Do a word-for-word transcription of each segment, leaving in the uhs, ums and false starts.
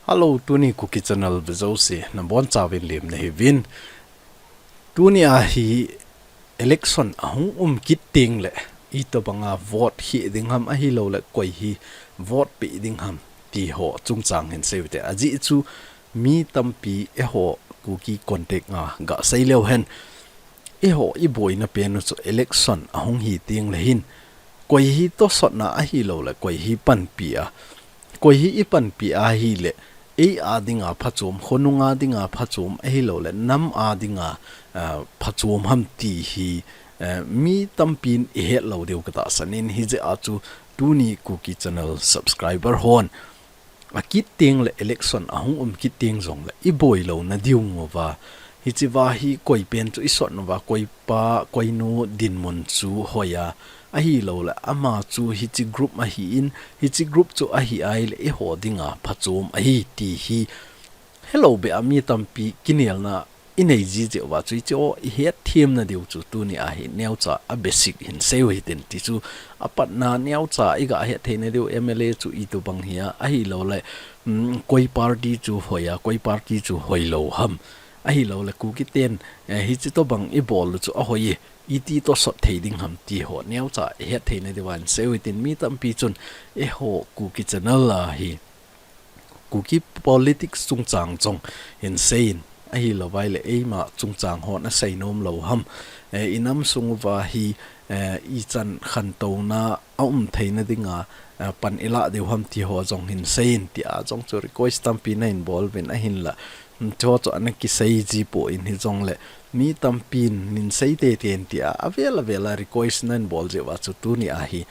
Hello, tuni Kuki Channel vejouse nabonchauvin lemna hiuvin. Tuni a hi election ahung um kit tengle, itobanga vote hi ding ham ahilouleh koi hi vote pe ding ham ti ho chungchang hin seiute. Ajeh chu mi tampi eiho Kuki contact a gasei leu hen, eiho iboina pen u chu election ahung hi tengle hin, koi hi tosotna ahilouleh koi hi panpi a, koi hi ipanpi ahileh, ei a dinga phachom, khonung a dinga phachom ahilouleh nam a dinga, ah, phachom ham ti hi, eh, mi tampin ihet lou diu katahsan in, hijeh a chu tuni Kuki Channel subscriber hon akit tengle election ahung um kit teng jongle iboi louna diu uva, hichea hi koi pen chu isot uva, koi pa, koi nu dinmun chu hoi a, ahilouleh ama chu hiche group ahin, hiche group chu ahi ahileh eiho dinga phachom ahi ti hi helou beh a mi tampi kinelna inei jiji uva chu hiche ho ihet themna diu chu tuni a hi neocha a basic hin seiu hitin ti chu, apatna neocha iga het theina diu M L A chu itobang hi a, ahilouleh, um, koi party chu hoi a, koi party chu hoilou ham, ahilouleh Kuki ten, eh, hiche tobang ibol u chu ahoi e, iti tosot thei ding ham ti ho neocha ihet theina diuva hin seiu hitin, mi tampi chun eiho Kuki Channel a hi Kuki politics chungchang jong hin seiyin, ahilouva ahileh eima chungchang hon asei nom lou ham, eh, inam sung uva hi, eh, ichan khantouna aum theina dinga, eh, pan ilah diu ham ti ho jong hin seiyin tia jong chu request tampi nahin bol uvin ahinlah, hmm, chuho chu ana kisei ji poi, hijongleh mi tampin hin sei teitei in tia avel avel a request nahin bol jeh uva chu tuni a hi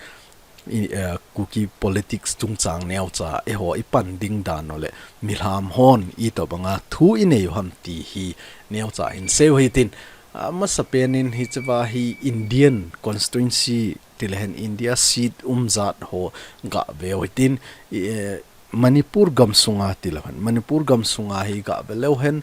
i, eh, Kuki politics chungchang neocha eiho ipan ding dan u le milham hon itobanga thu inei u ham ti hi neocha hin seiu hitin, amasapen in hichea hi Indian constituency tilehen India seat um jat ho gaveu hitin, i, eh, Manipur gamsunga tilehen, Manipur gamsunga hi gave leu hen,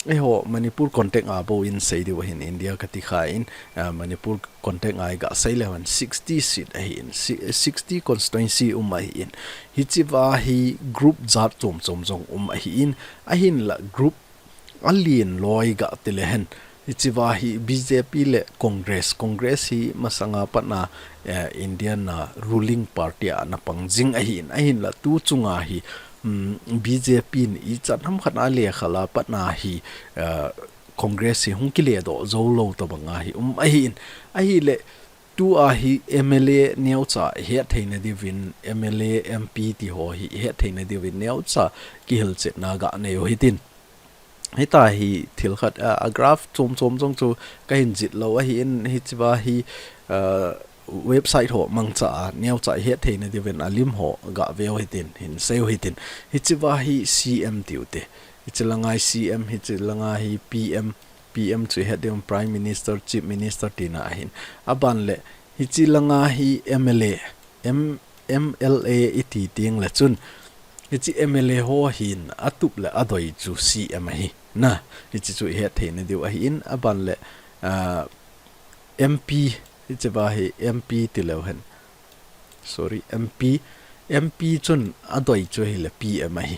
eiho Manipur context a bou in sei diu ahin, India kati khan, ah, Manipur context a hi gasei leu hen sixty seat ahin, si-, sixty constituency um ahin. Hichea hi group jat chom chom jong um ahin, ahinlah group alen loi ga tilehen, hichea hi B J P le Congress, Congress hi masanga patna, eh, India a ruling party a ana pang jing ahin, ahinlah tu chunga hi, um, B J P in ichan hamkhat a le khala patna hi, eh, Congress hi hung kiledoh jou lou tobanga hi um ahin, ahileh tua hi M L A neocha ihet theina diuvin, M L A, M P ti ho hi ihet theina diuvin neocha kihilchetna ganei u hitin. Hitia hi thil khat, a, a graph chom chom jong chu kahin jih lou ahin, hichea hi, a, website ho mangcha a neocha ihet theina diuvin alim ho gaveu hitin, hin seiu hitin. Hichea hi C M tiute. Hiche langa hi C M, hiche langa hi P M, P M chu ihet diu Prime Minister, Chief Minister tina ahin. Aban le, hiche langa hi M L A, M-, M L A iti tengle chun, hiche M L A ho hin atup le adoi chu C M ahi. Na, hiche chu ihet theina diu ahin, aban le, ah, M P, hichea hi M P ti leu hen. Sorry, M P, M P chun adoi chu ahile P M ahi.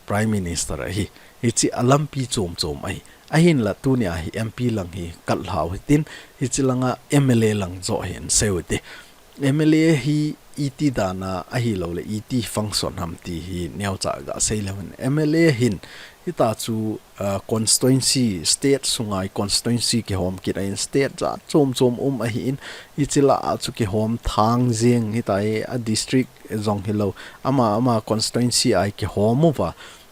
Prime Minister ahi. Hiche alampi chom chom ahi. Ahinlah tunia hi M P lang hi kalhau hitin, hiche langa M L A lang joh hi hin seiu hite. M L A hi iti dana ahilouleh iti function ham ti hi neocha gasei leu hen. M L A hin hitia chu, ah, constituency, state sunga constituency kihom kit ahin, state jat chom chom um ahin, hiche lah a chu kihom thang jeng, hitia hi a district jong hilou, ama, ama constituency a kihom uva,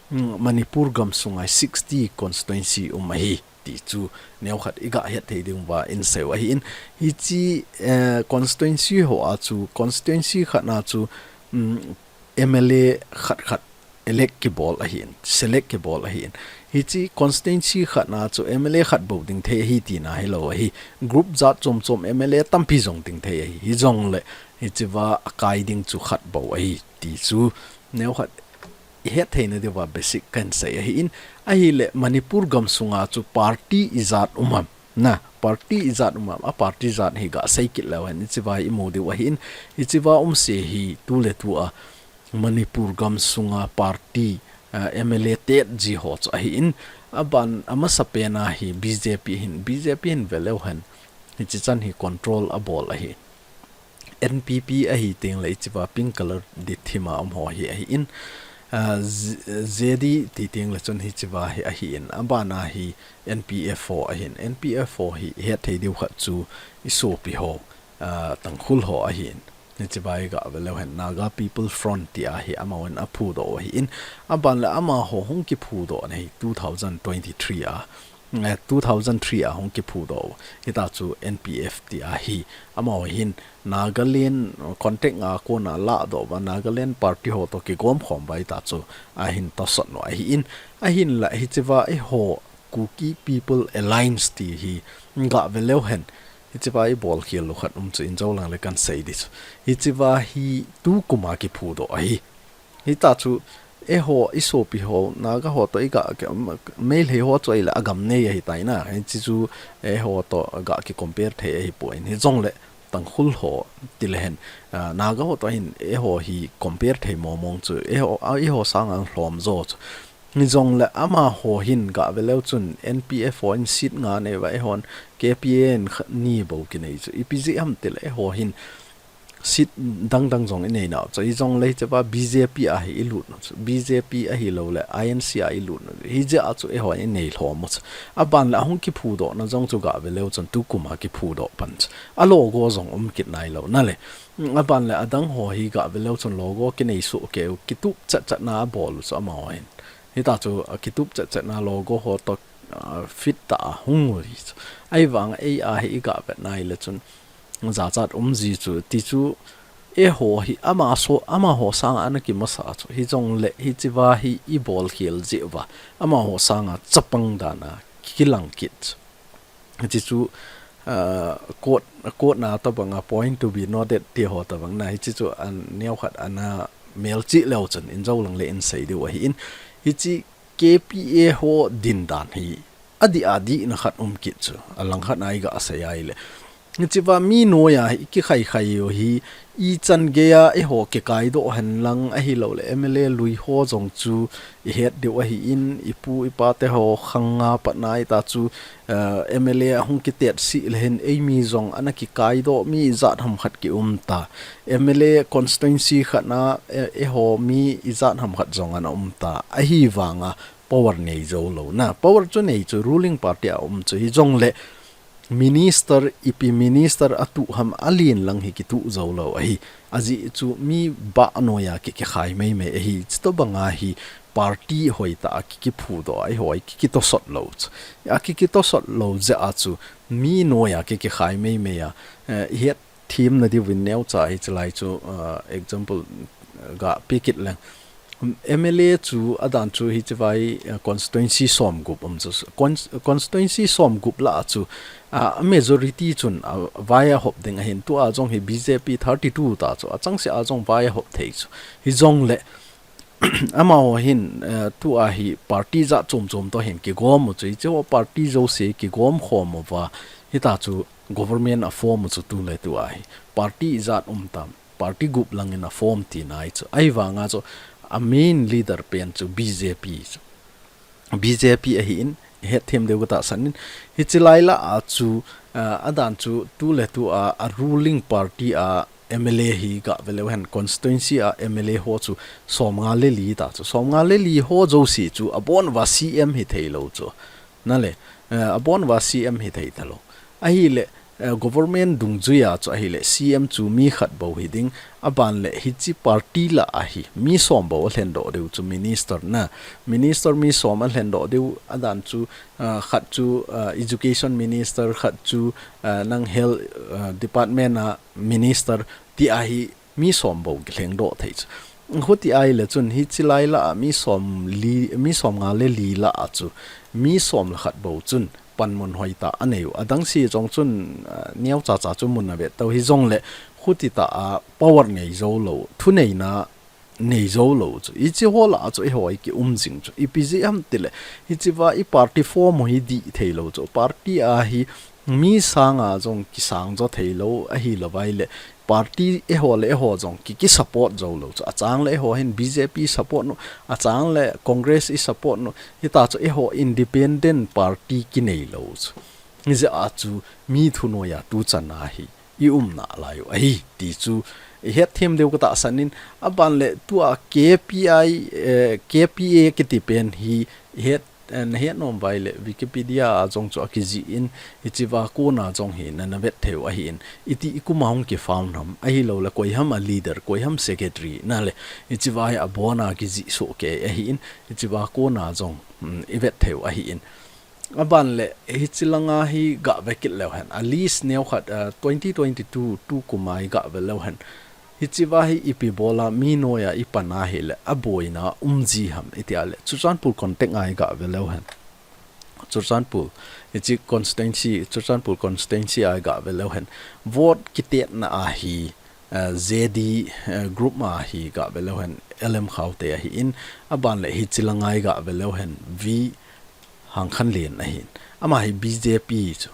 mm, Manipur gamsunga sixty constituency um ahi ti chu neokhat iga het thei diuva hin seiu ahin, hiche, eh, constituency ho a chu, constituency khat na chu, mm, M L A khat khat elect kibol ahin, select kibol ahin. Hiche constituency khat na chu M L A khat bou ding thei ahi tina hilou ahi. Group jat chom chom M L A tampi jong ding thei ahi. Hijongle, hichea akai ding chu khat bou ahi ti chu neokhat ihet theina diuva basic kahin sei ahin. Ahile Manipur gamsunga chu party ijat um ham. Na, party ijat um ham, a party jat hi gasei kit leu hen, hichea imu diu ahin, hichea umse hi tuletua Manipur gamsunga party, ah, M L A tet ji ho chu ahi in, aban amasapen a hi B J P hin, B J P hin veleu hen, hichi chan hi control abol ahi. N P P ahi teng le hichiva pink color dit thima um ho hi ahi in, ah, Z-, Z D ti teng le chun hichiva hi ahi in, aban a hi N P F ho ahi in, N P F ho hi het thei diu khat chu i sopi ho, ah, Tangkhul ho ahi in. Hichiva i ga veleu hen Naga People Front ti a hi amahon aphudoh u ahi in, aban le amaho hung kiphudoh na hi two thousand twenty-three a, eh, two thousand three a hung kiphudoh u. Hita chu N P F ti a hi amaho hin Nagaland contact a kona ladoh uva Nagaland party ho to kigom khom uva hita chu ahin tosot u ahi in, ahin la hichiva eiho Kuki People Alliance ti hi ga veleu hen. Hichiva i bolkhel u khat um chu in jou lang le kan sei di chu. Hichiva hi tukum a kiphudoh ahi. Hita chu eiho i sopi ho, Naga ho to i ga, Meitei ho chu ahile agam nei ahi tai na. Hichi chu eiho to ga ki compare thei ahipoi. Hijong le Tangkhul ho ti le hen, ah, Naga ho to hin eiho hi compare thei momong chu. Eiho, ah, eiho sanga lhom jo chu. Hijong le amaho hin ga veleu chun N P F ho in seat nga nei uva eihon K P A in kha-, ni bou kinei chu. Ipi jeh ham ti le eiho hin seat dang dang jong i nei nau chu. Hijong le hichiva B J P a hi i lut u chu. B J P ahilou le I N C a i lut u. Hijeh a chu eiho i nei lhom u chu. Aban le ahung kiphudoh na jong chu ga veleu chun tukum a kiphudoh pan chu. A logo jong um kit nai lou na le. Aban le adang ho hi ga veleu chun logo kinei soh kei u, kitup chat chat na abol u chu amaho hin. Hita chu, ah, kitup chat chat na logo ho to, ah, fit ta a hung u hi chu. Ahivang ei a hi i ga vet nai le chun jachat um ji chu, ti chu eiho hi ama so, amaho sanga ana kimasa chu. Hijong le hichiva hi i bolkhel jeh uva amaho sanga chapang dan a kilang kit chu. Hichi chu, ah, quote, quote na tabang a point to be noted ti ho tabang na. Hichi chu an neo khat ana melchih leu chun in jou lang le in sei diu ahi in. Hichi K P A ho din dan hi adih adih na khat um kit chu. Alang khat na i ga sei ahile. Hichiva mi noi a hi kikhai khai u hi i chan gei a eiho kikai doh hen lang ahilou le M L A lui ho jong chu i het diu ahi in, i pu i pa te ho khang a pat na hita chu, eh, M L A ahung kitet sih le hin ei mi jong ana kikai doh mi ijat ham khat ki um ta. M L A constituency khat na, eh, eiho mi ijat ham khat jong ana um ta. Ahivang a power nei jou lou na. Power chu nei chu ruling party a um chu hijong le minister, ipi minister a tuh ham alen lang hi kituh jou lou ahi. Ajeh chu mi bah noi a ki, kikhai mei mei ahi. Chutobang a hi party hoi ta a ki, kiphudoh a eiho hi ki, kitosot lou chu. A ki, kitosot lou jeh a chu mi noi a ki, kikhai mei mei a, eh, i het thim na diu vin neocha hichi lai chu, ah, example, ah, ga pe kit leng. M L A chu adan chu hichi vai, ah, constituency som gup um chu. Cons-, constituency som gup lah a chu, ah, a majority chun, ah, vai a hop ding ahin tua jong hi B J P thirty-two ta chu. Achangseh a jong vai a hop thei chu. Hijong le, amaho hin, eh, tua hi party jat chom chom to hin kigom u chu, hichi ho party jouse kigom khom uva, hita chu government a form u chu tuletua hi party jat um tam, party gup langin a form tina hi chu. Ahivanga chu a main leader pen chu B J P chu. B J P ahin, hetthem deu katahsan in, hichi lai lah a chu, ah, adan chu tuletua a ruling party a M L A hi gah veleu hen constituency a M L A ho chu somnga le li ta chu. Somnga le li ho jouse chu abon uva C M hithei lou chu. Nale, eh, abon uva C M hithei talou. Ahile, eh, government dungjuia chu ahile C M chu mi khat bou hiding, aban le hichi party lah a hi mi som bou alhendoh diu chu minister na. Minister mi som alhendoh diu, adan chu, ah, khat chu, ah, education minister, khat chu, ah, nang health, ah, department a minister ti a hi mi som bou kilhengdoh thei chu. Khuti ahile chun hichi lai lah a mi som li, mi somnga le li lah a chu mi som le khat bou chun panmun hoitah anei u. Adangse jong chun, ah, neocha cha chu mun avet tau hijong le khuti tah a power nei jou lou, thuneina nei jou lou chu. Hichi ho lah a chu eiho hi kium jing chu. Ipi jeh ham tile, hichi va i party form u hi dih thei lou chu. Party a hi mi sanga jong kisang jo thei lou ahilou vai le, party eiho le eiho jong ki, ki support jou lou chu. Achang le eiho hin B J P support nu, achang le Congress i support nu. Hita chu eiho independent party kinei lou chu. Hijeh a chu mi thunoiya tuchan a hi i um nalai u ahi ti chu i hetthem diu ka tahsan in, aban le tua K P I, eh, K P A kiti pen hi i het, eh, na het nom uva ahile Wikipedia a jong chu akijih in, hichea kona jong hi na, na vet thei u ahin, iti i kum a hung ki found ham, ahilou le koi ham a leader, koi ham secretary, na le, hichea hi abon a kijih soh kei ahin, hichea kona jong, mm, i vet thei u ahin. Aban le, hichi langa hi gah ve kit leu hen. A list neo khat, ah, twenty twenty-two, tu kum a hi gah ve leu hen. Hichea hi ipi bol a mi noiya i pan ahile, aboina um ji ham, iti a le. Churachandpur context a hi gah ve leu hen. Churachandpur, hichi constituency, Churachandpur constituency a hi gah ve leu hen. Vote kitetna a hi, ah, Z D, ah, group ma hi gah ve leu hen. L M Khaute ahin. Aban le hichi langa hi gah ve leu hen. V Hangkhanlen ahin. Ama hi B J P chu.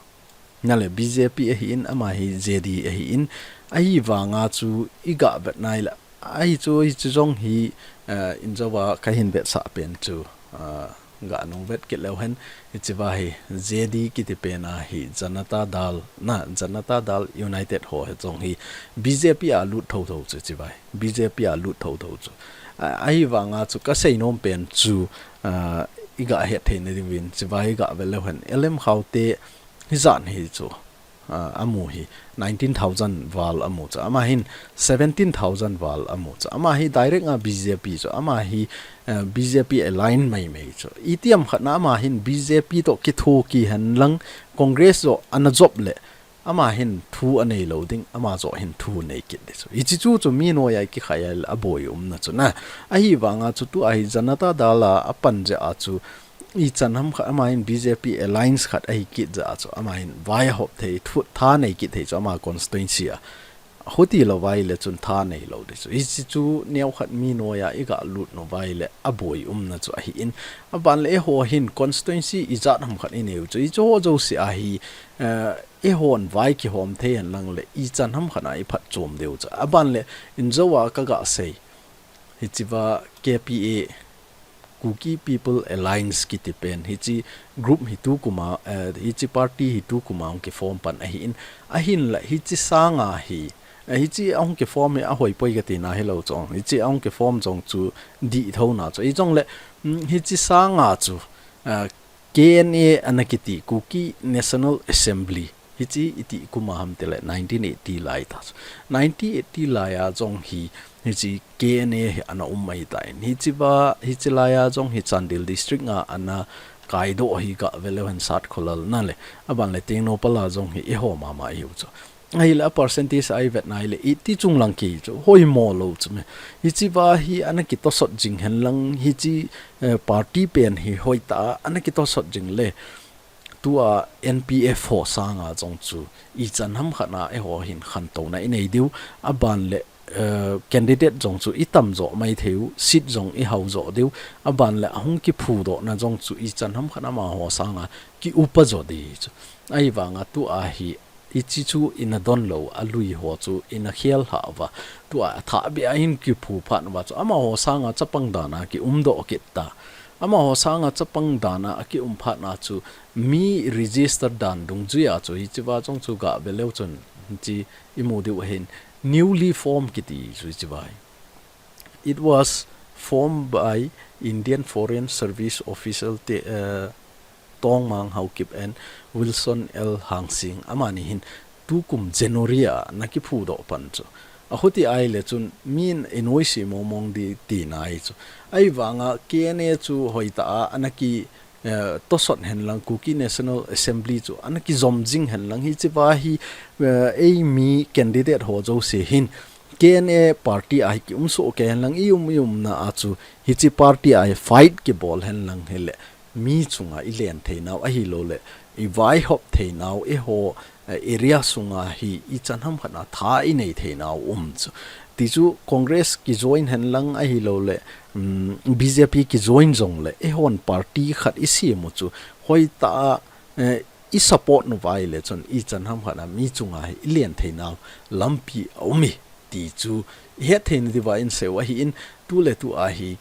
Na le B J P ahin, ama hi Z D ahin. Ahivanga chu i gah vet nai le. Ahi chu, hichu jong hi, eh, in jouva ka hin vetsah pen chu, ah, gah nung vet kit leu hen. Hichea hi Z D kiti pen a hi Janata Dal, na, Janata Dal United ho hi jong hi B J P a lut thotho chu hichea hi. B J P a lut thotho chu. Ah, ahivanga chu ka sei nom pen chu, ah, i gah het theina diuvin, hichea hi gah ve leu hen. L M Khaute hi jan hi chu, ah, amu hi nineteen thousand val amu chu. Ama hin seventeen thousand val amu chu. Ama hi direct a B J P chu. Ama hi, eh, B J P align mai mai chu. Itiam khat na ama hin B J P toh kithoki hen lang Congress joh ana jop le ama hin thu anei lou ding, ama joh hin thu nei kit ding chu. Hichi chu chu mi noiya i kikhai a le aboi umna chu na. Ahivanga chu tua hi Janata Dal a apan jeh a chu ichan ham khat ama hin B J P alliance khat ahi kit jeh a chu ama hin vai ahop thei, thu, tha nei kit thei chu ama constituency a. Huti lou uva ahile chun tha nei lou ding chu. Hichi chu neo khat mi noiya i gah lut nau uva ahile aboi umna chu ahin. Aban le eiho hin constituency ijat ham khat i neiu chu. Hichu ho jouse a hi, eh, eihon vai kihom thei hen lang le ichan ham khat a i phatchom diu chu. Aban le in jouva ka gah sei. Hichea K P A, Kuki People Alliance kiti pen, hichi group hi tu kum a, eh, hichi party hi tu kum a hung kiform pan ahin, ahin le hichi sanga hi, eh, hichi ahung kiform hi ahoi poi ka tina hilou chu. Hichi ahung kiform jong chu dihthouna chu. Hijong le, mm, hichi sanga chu, eh, K N A ana kiti, Kuki National Assembly. Hichi iti kum a ham tile nineteen eighty lai ta chu. Nineteen eighty lai a jong hi, hichi K N A hi ana um mai tan. Hichea, hichi lai a jong hi Chandel District a ana kaidoh hi gah ve leu hen Satkhulal na le. Aban le Tengnoupal a jong hi eiho mama ihiu chu. Ahile a percentage a i vet nai le eighty chung lang kei chu. Hoimo lou chu me. Hichea hi ana kitosot jing hen lang hichi, eh, party pen hi hoitah a ana kitosot jing le. Tua N P F ho sanga jong chu ichan ham khat a eiho hin khantouna i nei diu, aban le, eh, candidate jong chu i tamjo mai theiu, seat jong i haujo diu, aban le ahung kiphudohna jong chu ichan ham khat a amaho sanga ki upa jo ding chu. Ahivanga tua hi hichi chu ina don lou, alui ho chu ina khel lhah uva. Tua athah beh a hin kiphu phat uva chu amaho sanga chapang dan a ki umdoh kit ta. Amaho sanga chapang dan a aki um phat na chu mi register dan dungjuia chu hichea jong chu gah ve leu chun hichi i mu diu ahin newly formed kiti chu hichea hi. It was formed by Indian Foreign Service official te, eh, Tongmang Haokip and Wilson L Hangsing. Amani hin tukum January a ana kiphudoh pan chu. Ahuti ahile chun min i noise mongmong ding tina ahi chu. Ahivanga K N A chu hoitah a ana ki, eh, tosot hen lang Kuki National Assembly chu ana kijom jing hen lang hichea hi, eh, eimi candidate ho jouse hin K N A party a hi ki um soh kei hen lang i um i umna a chu hichi party a hi fight kibol hen lang hile mi chunga i len theinau ahilou le i vaihop theinau eiho, eh, area sunga hi ichan ham khat a tha i nei theinau um chu. Ti chu Congress kijoin hen lang ahilou le, um, B J P kijoin jong le eihon party khat i sem u chu hoitah a, eh, i support nu vai le chun ichan hamkhat a mi chunga hi i len thei nau lampi a um hi ti chu i het theina diuva in sei u ahi in, tu le tu a hi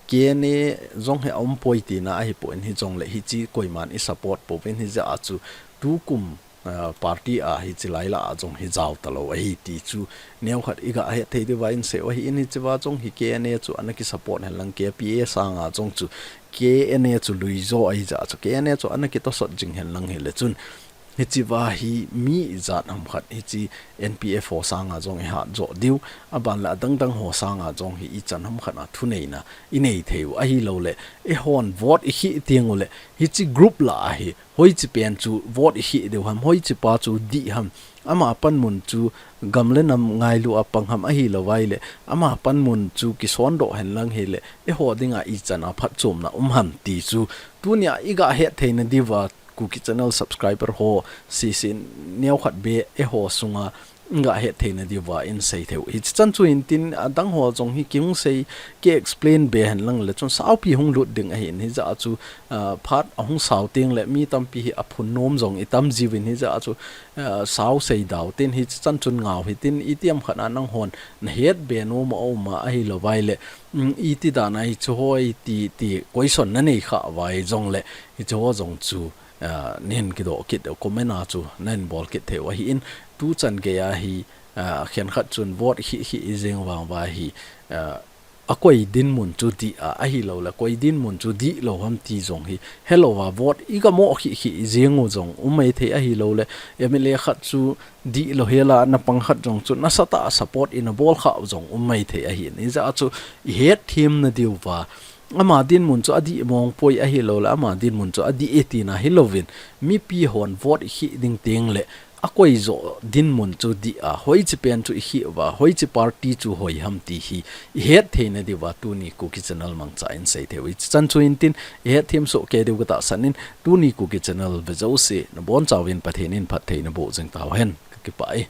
K N A jong hi a um poi tina ahi poi in hi jong le hichi koiman i support pouvin hi jeh a chu tukum, ah, party a hichi lai la a jong hi jao ta lou ahi ti chu neokhat i ga het thei diuva in sei u ahi in, hichi va jong hi K N A chu ana ki support hen lang K P A sanga jong chu K N A chu lui jo ahi jeh a chu K N A chu ana ki tosot jing hen lang hi le chun hichi va hi mi ijat hamkhat hichi N P F ho sanga jong i hat jo diu, a ban le a dang dang ho sanga jong hi ichan hamkhat a thuneina i nei thei u ahi lou le, eihon vote i khih teng u le, hichi group la a hi hoichi pen chu vote i khih diu ham, hoichi pa chu dih ham, ama panmun chu gam le nam ngailu a pang ham ahi lou vai le, ama panmun chu kisondoh hen lang hi le, eiho dinga ichan a phatchomna um ham ti chu tunia i ga het theina diuva Kuki Channel subscriber ho, sisi neokhat be eiho sunga i ga het theina diuva in sei thei u. Hichi chan chu in tin a dang ho jong hi ki hung sei, ki explain be hen lang le chun saupi hung lut ding ahi in hi jeh a chu, ah, phat a hung sau teng le mi tampi hi a phun nom jong i tam jiuvin hi jeh a chu, ah, sau sei dau tin hichi chan chun ngau hi tin i tiam khat a nang hon na het be nom a um a ahi lou vai le, um, i ti dan a hichi ho i ti, ti question na nei kha vai jong le hichi ho jong chu ah, nin kidoh kit, comment a chu nin bol kit thei u ahi in, tu chan gei a hi, ah, khenkhat chun vote khih khih i jeng vang va hi, ah, a koi dinmun chu dih a, ahi lou le, koi dinmun chu dih lou ham ti jong hi, he lou va vote i ga mo khih khih i jeng u jong um mai thei ahi lou le, M L A khat chu dih lou hel a, na pang khat jong chu nasatah a support i na bol kha u jong um mai thei ahi in, i jeh a chu i het themna diuva, ama dinmun chu a dih mong poi ahi lou le, ama dinmun chu a dih e tina hi louvin, mipi hon vote i khih ding teng le, a koi jo dinmun chu dih a, hoichi pen chu i khih uva, hoichi party chu hoi ham ti hi, i het theina diuva tuni Kuki Channel mangcha in sei thei u. Hichi chan chu in tin, i het them soh kei diu ka tahsan in, tuni Kuki Channel ve jouse, na bonchauvin Pathen in phattheina boh jing tau hen, ka kipah e.